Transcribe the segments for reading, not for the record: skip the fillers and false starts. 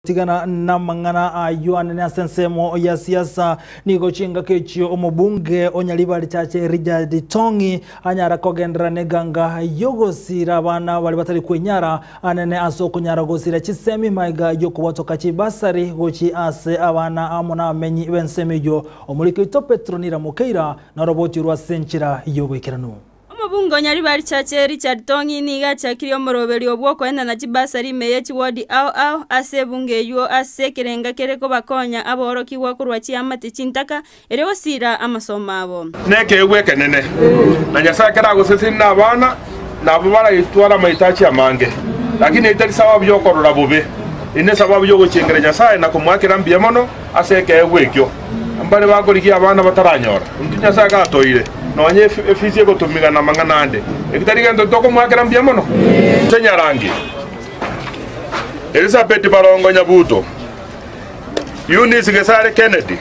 Tigana namang'ana ayio anene ase ensemo ya siasa, nigo chingaki echio omobunge o Nyaribari Chache Richard Tong'i anyara kogenderera neganga yogosira abana baria batari kwenyara anene ase okonyara gosira chisemi magega yokobwatoka chibasari gochi ase abana amo nabamenyi b'ensemo eyio. Omoriki oito Petronila Mokeira noroboti orwo ase enchera yoboikeranu. Omobunge o Nyaribari Chache Richard Tong'i nigo achakirie omoroberio bw'okoenana chibasari ime ye chiwodi ao ao ase ebunge eyio ase ekerenga kere kobakonya aborokigwa korwa chiamate chintaka erio gosiira amasomo abo. Nekeegwa ekenene, na Nyasae ekero agosesenia nabana, nabo baraitware amaitachi amange. Lakini eyio tari sababu y'okorora bobe, eyio nesababu y'ogochengera Nyasae na komoakera mbuya mono ase ekeegwa ekio. Mbare bakorigia abana bataranyora. Intwe Nyasae gatoeire nonya efisi egotumiga namang'ana ande, eki tari gento tokomoakera mbuya mono? Ase nyarangi, Elisabeti Barongo Nyabuto, Eunice Gesare Kennedy,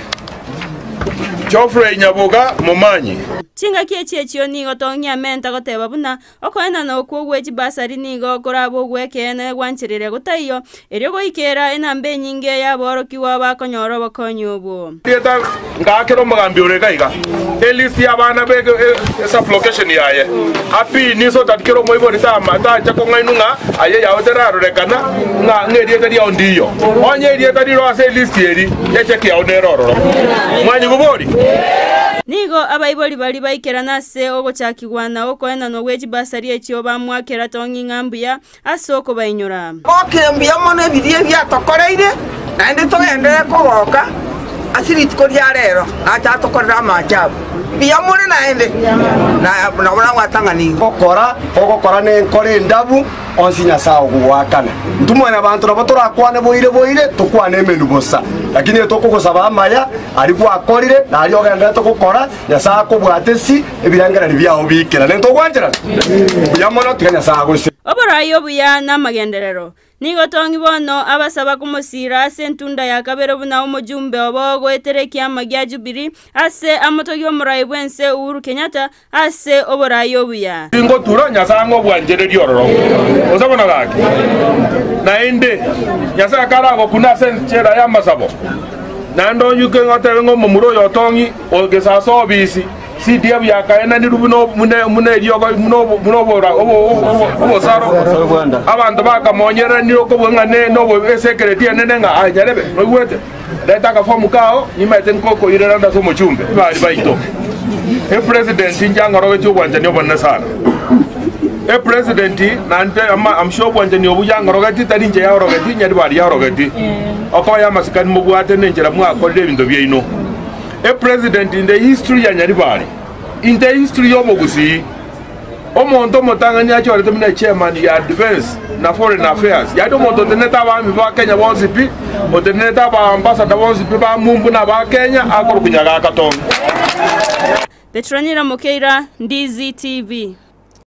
Geoffrey Nyaboga Momanyi. Chingaki echi echio nigo tong'iamenta goteba buna Okoenana okwo gwe chibasari nigo korabe ogw'ekeene gwancherire gotaiyo, erio goikera enamba enyinge y'aborokigwa bakonyora obokonyi obwo. Rieta ngaakera omogambi ore iga iga elist y'abana be esublocation yaye apini so that kera omoibori tama tacha kong'ainwa ng'a aye yao terarorekana ng'a ng'a erieta riao ndiyo. Onye erieta riro ase elist eri, echeki yao nere ororo. Mwanyigwa bori? Nigo abaibori baria baikerana ase ogochakigwa na okoenanwa gwe chibasari echio bamoakera tong'i ng'a mbuya ase okobainyora. Gokire mbuya mono ebiria ebiatokoreire, naende togenderere kogoka ase rituko ria rero, nache atokorere amaachabu. Mbuya more naende, na nabo nagwatang'anigwe. Gokora ogokora nenkora endabu, onsi Nyasae ogogoakana. Intwe mwanyabanto nabo torakwane boire boire, tokwane emenwa bosa, lakini etokogosaba amaya aria gwakorire na aria ogendererete gokora, Nyasae akobwate si ebirengererio biao biikerane. Ntogwancherana? Mbuya mono, tiga Nyasae agose. Oborai obuya namagenderero. Nigo tong'i bono abasaba komosiira ase entunda ya kabere buna omojumbe obo goetera ekiama gia Jubilee ase amotogi omorai bw'ense Uhuru Kenyatta ase oborai obuya. Tingotura Nyasae ang'e obwanchereria ororo, gose bono gaki. Naende Nyasae karagokune ase enchera y'amasabo, naende onyuke ng'a otebe ng'a omomura oyo otong'i o gesasa obisi, CDF yakaenanirwe buna buna buna eriogo buna obo buna obora obo obo obosaro, abanto bakamonyererania okobua ng'a ne nobo esekereti enene ng'a aye nyarebe, noigwete? Reta akafomu kao, nimaete nkokoirera ande ase omochumbe. Bari baito. Epresident inche ang'orogetie obwanchani obonene sana. Epresident naende ama I'm sure obwanchani obwo yang'orogetie tari inche yaorogeti nyari bari yaorogeti. Okoya amasikani mobwate na enchera mwakorire ebinto biaino. Epresident in the history ya Nyaribari, in the history y'omogusii, Omonto omotang'ani achorete buna echairman ya Defence na Foreign Affairs, yaani omonto otenenete abaami ba Kenya bonsi pi, otenenete aba ambassador bonsi pi ba mumbu na aba Kenya, akorokwa Nyagaka Tom. Petronila Mokeira, Ndizi TV.